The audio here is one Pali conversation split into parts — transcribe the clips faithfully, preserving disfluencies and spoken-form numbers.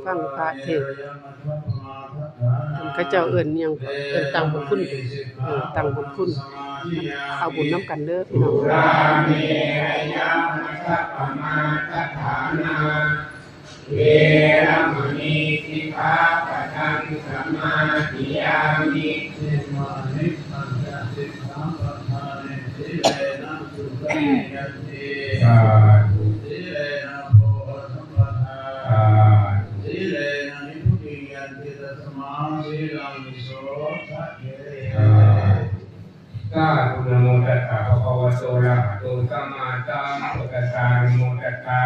ฟังพระเทศน์ อันเขาเจ้าเอิ้นหยัง เอิ้นตั้งบุญคุณ เออ ตั้งบุญคุณ เอาบุญนำกันเด้อพี่น้อง Veramaṇī sikkhāpadaṃ samādiyāmi. สาธุ Sādhu. Namo tassa bhagavato arahato sammāsambuddhassa. Namo tassa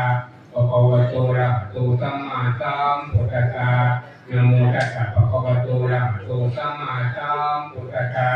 bhagavato arahato sammāsambuddhassa. Namo tassa bhagavato arahato sammāsambuddhassa.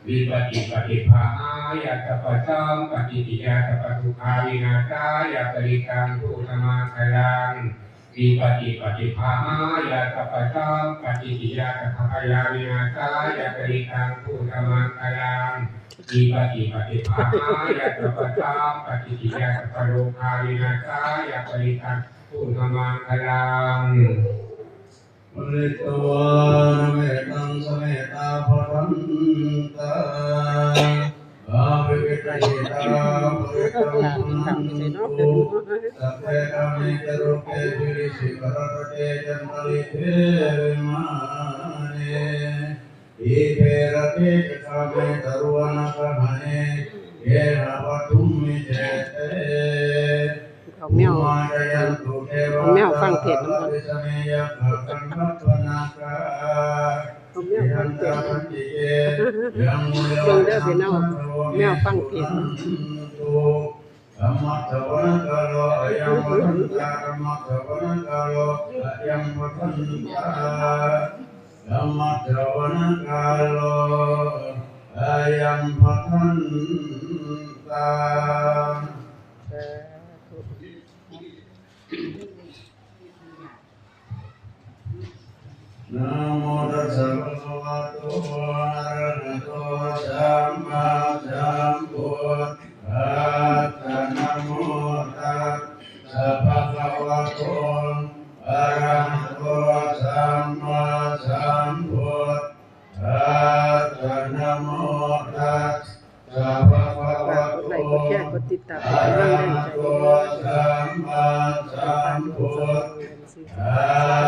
Vipattipaṭibāhāya sabbasampattisiddhiyā sabbadukkhavināsāya parittaṃ brūtha maṅgalaṃ. Vipattipaṭibāhāya sabbasampattisiddhiyā sabbabhayavināsāya parittaṃ brūtha maṅgalaṃ. Vipattipaṭibāhāya sabbasampattisiddhiyā sabbarogavināsāya parittaṃ brūtha maṅgalaṃ. Pharitvāna mettaṃ sametā bhadantā avikkhittacittā parittaṃ bhaṇantu. Sagge kāme ca rūpe girisikharataṭe cantalikkhe vimāne dīpe raṭṭhe ca gāme taruvanagahane gehavatthumhi khette เอาแมว bhummā cāyantu devā เอาแมวฟังเทศน์นำกัน jalathalavisame yakkhagandhabbanāgā เอาแมวฟังเทศน์ tiṭṭhantā santike yaṃ munivaravacanaṃ sādhavo me sudhaṃ bhontu. Dhammassavanakālo ayambhadantā. Dhammassavanakālo ayambhadantā. Dhammassavanakālo ayambhadantā. Namo tassa bhagavato arahato sammāsambuddhassa. Namo tassa bhagavato arahato sammāsambuddhassa. Namo tassa bhagavato arahato sammāsambuddhassa. กดไลค์ กดแชร์ กดติดตามเป็นกำลังแรงใจด้วยเด้อ สวัสดีค่ะ